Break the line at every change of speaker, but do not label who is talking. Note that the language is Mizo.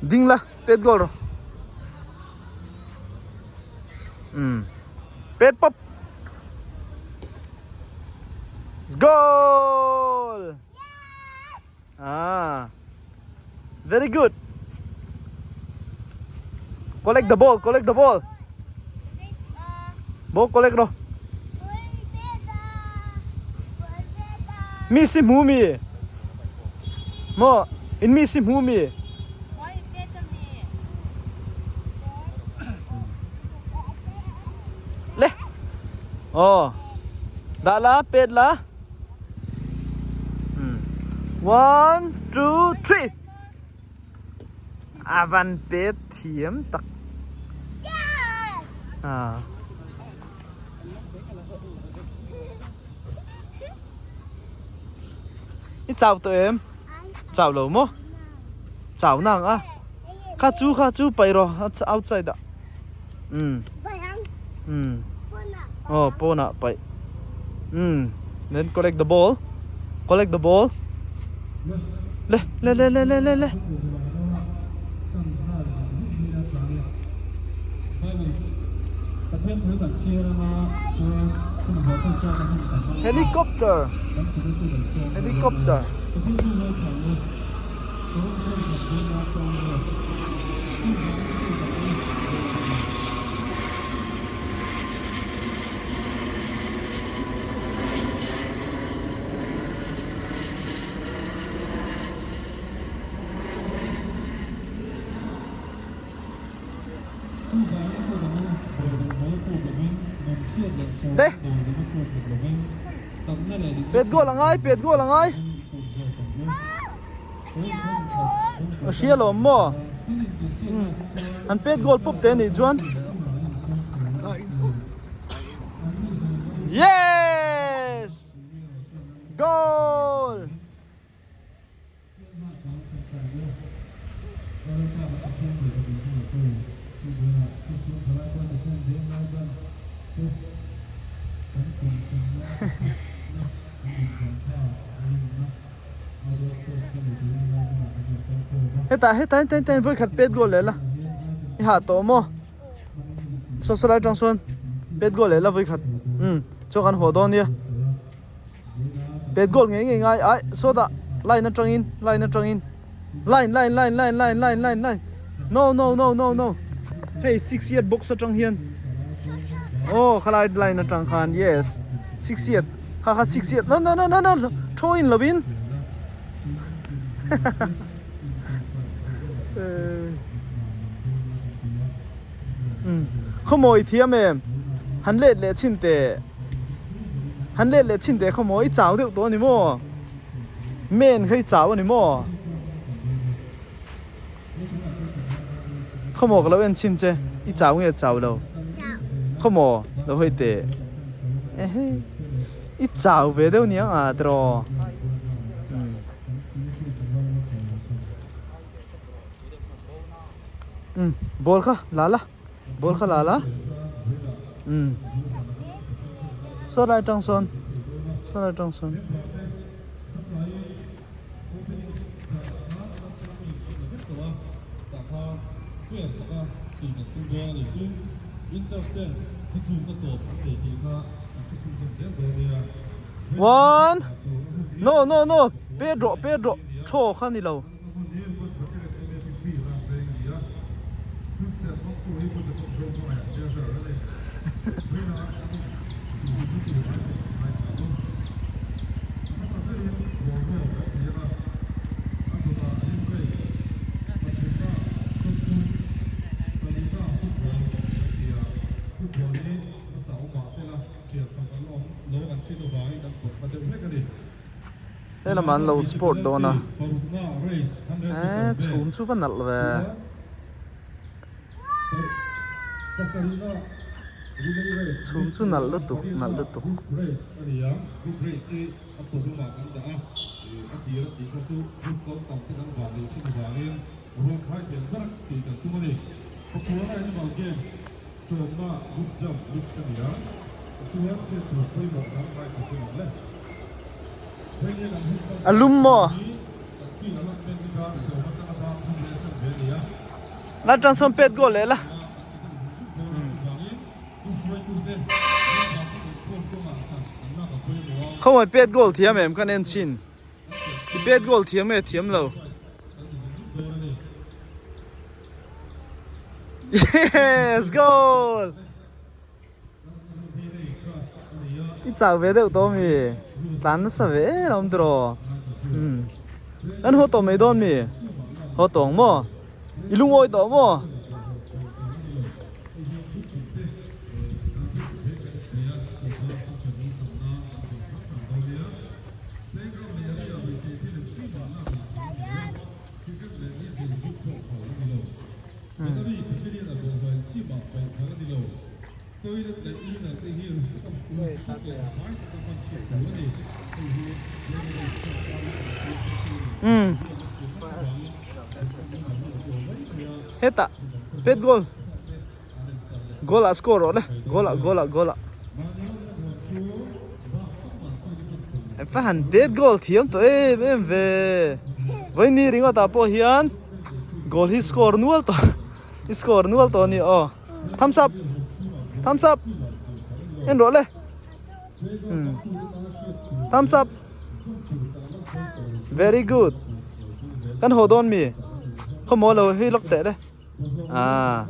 Ding la pet goal rawh. Um. Pet pop. Goal! Ah. Very good. Collect the ball, collect the ball. Ball collect rawh. Mi si hmu mi. Maw in mi si hmu mi. Le. Oh. Dah la, pet la. One, two, three. A van pet thiam tak. Ah. I chau to em? Chau lo mo? Chau nang a? Kha chu kha chu pai ro outside ah. Um. Um. Oh, pawnah paih. Um. Then collect the ball. Collect the ball. Le le le le le le le. Helicopter. Helicopter. Le Pet goal a ngai pet goal a ngai A hria lo maw an pet goal pawp te anih chuan Yes! Goal! Hetah hetah heta heta vawi khat pet goal leh la i hah tawh maw saw saw lai atang sawn pet goal leh la vawi khat umm chuan kan haw dawn nia pet goal ngei ngei ngai ai sawtah line atangin line atangin line line line line line line line line no no no no no hei six yard box atang hian aw khalai line atang khan yes six yard kha kha six yard no no no no no throw in lovin khawmawi thiam em han let leh chhin teh han let leh chhin teh khawmawi i chau deuh tawh a ni maw. Men kha i chau a ni maw? Khawmaw ka lo en chhin che, i chau nge chau lo? Khawmaw lo hawi teh. Ehe, i chau ve deuh niang a tiraw? Umm, ball kha la la, ball kha la la. Umm, saw lai tang sawn, saw lai tang sawn. One, no no no, pet rawh pet rawh, thaw kha ni lo. Helamah an lo sport dawn a eh chhum chu va nalh ve. Chhum chu nalh lutuk nalh lutuk. A lum maw? La tang sawn pet goal leh la. Khawngaih pet goal thiam em kan en chin. I pet goal thiam nge thiam lo. Yes goal. I chak ve deuh tawh mi tlan nasa ve em awm tiraw umm an haw tawh mai dawn mi haw tawh ang maw i lungawi tawh maw. Umm hetah pet goal goal ah score rawh le goal ah goal ah goal ah va han pet goal thiam tawh em em ve vawiin ringawt ah pawh hian goal hi score nual tawh i score nual tawh a ni aw. Thumbs up Thumbs up En rawh le Hmm Thumbs up Very good Kan haw dawn mi Khawmaw lo hi lawk teh le Ah.